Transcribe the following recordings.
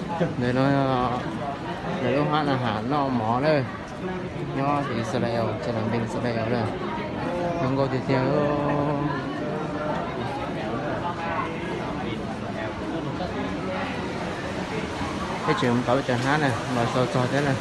Ntawm no yog lawv lub hab na, hab noj mov na, nyob Israel, ces lawv npe Israel na. Zoo nkauj tiag tiag. Peb tseem mus tom lub tsev hab na, los txog txog thiab na.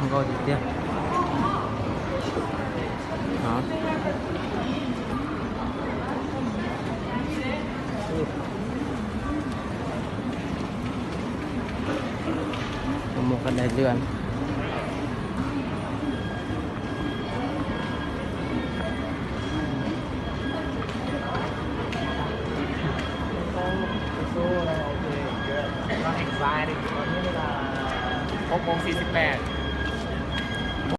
Nkauj tiag tiag. Mus qab daim lwj. Hmoob Mônสี่สิบแปด